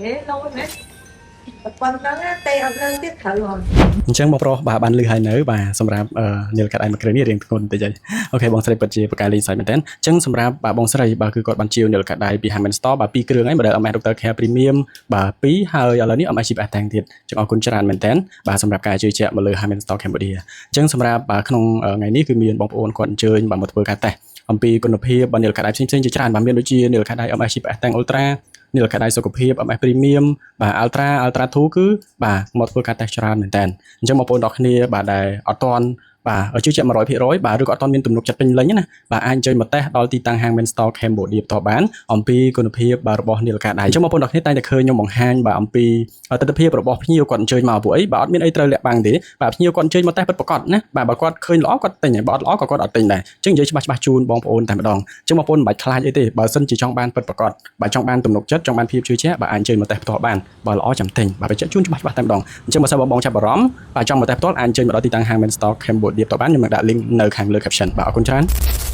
លយមែនប៉ុណ្ណឹងទេអត់លើទៀតត្រូវហ៎ អញ្ចឹងបងប្រុសបាទបានលឺហើយនៅបាទសម្រាប់នាឡិកាដៃមួយគ្រឿងនេះរៀងធ្ងន់តិចហើយ OK បងស្រីពិតជាប្រកែលេងសើចមែនតើអញ្ចឹងសម្រាប់បាទបងស្រីបាទគឺគាត់បានជាវនាឡិកាដៃពី Hammond Store បាទពីរគ្រឿងហើយ model MS Dr. Care Premium បាទពីរហើយឥឡូវនេះ MS GPS តាំងទៀតអញ្ចឹងអរគុណច្រើនមែនតើបាទសម្រាប់ការជឿជាក់មកលើ Hammond Store Cambodia អញ្ចឹងសម្រាប់បាទក្នុងថ្ងៃនេះគឺមានបងប្អូនគាត់អញ្ជើញបាទមកធ្វើការតេស្តអំពីគុណភាពបាទនាឡិកាដៃផ្សេងៗជាច្រើនបាទមានដូចជានាឡិកាដៃ MS GPS តាំង Ultra នាឡិកាដៃសុខភាព MS Premium បាទ Ultra Ultra 2គឺបាទមកធ្វើការតេស្តច្រើនមែនតើអញ្ចឹងបងប្អូនទាំងគ្នាបាទដែលអត់ទាន់បាទជឿជាក់100%បាទឬក៏អត់ទាន់មានទំនុកចិត្តពេញលេញណាបាទអាចអញ្ជើញមកតេស្តដល់ទីតាំងហាង Main Store Cambodia ផ្ទាល់បានអំពីគុណភាពបាទរបស់នាឡិកាដៃអញ្ចឹងបងប្អូនទាំងគ្នាតែងតែឃើញខ្ញុំបង្ហាញបាទអំពីទស្សនវិជ្ជារបស់ភ្ញៀវគាត់អញ្ជើញមកពួកអីបាទអត់មានអីត្រូវលាក់បាំងទេបាទភ្ញៀវគាត់អញ្ជើញមកតេស្តពិតប្រាកដណាបាទបើគាត់ឃើញល្អគាត់ទិញហើយបើអត់ល្អក៏គាត់អត់ទិញដែរអញ្ចឹងនិយាយច្បាស់ច្បាស់ជូនបងប្អូនតែម្ដងអញ្ចឹងបងប្អូនមិនបាច់ខ្លាចអីទេបើសិនជាចង់បានពិតប្រាកដបាទចង់បានទំនុកចិត្តចង់បានភាពជឿជាក់បាទអាចអញ្ជើញមកតេស្តផ្ទាល់បានបើល្អចាំទិញបាទបញ្ជាក់ជូនច្បាស់ច្បាស់តែម្ដងអញ្ចឹងបើសិនបងបងចាប់អារម្មណ៍បាទចង់មកតេស្តផ្ទាល់អាចអញ្ជើញមកដល់ទីតាំងហាង Main Store Cambodia ផ្ទាល់បានខ្ញុំនឹងដាក់ link នៅខាងលើ caption បាទអរគុណច្រើន។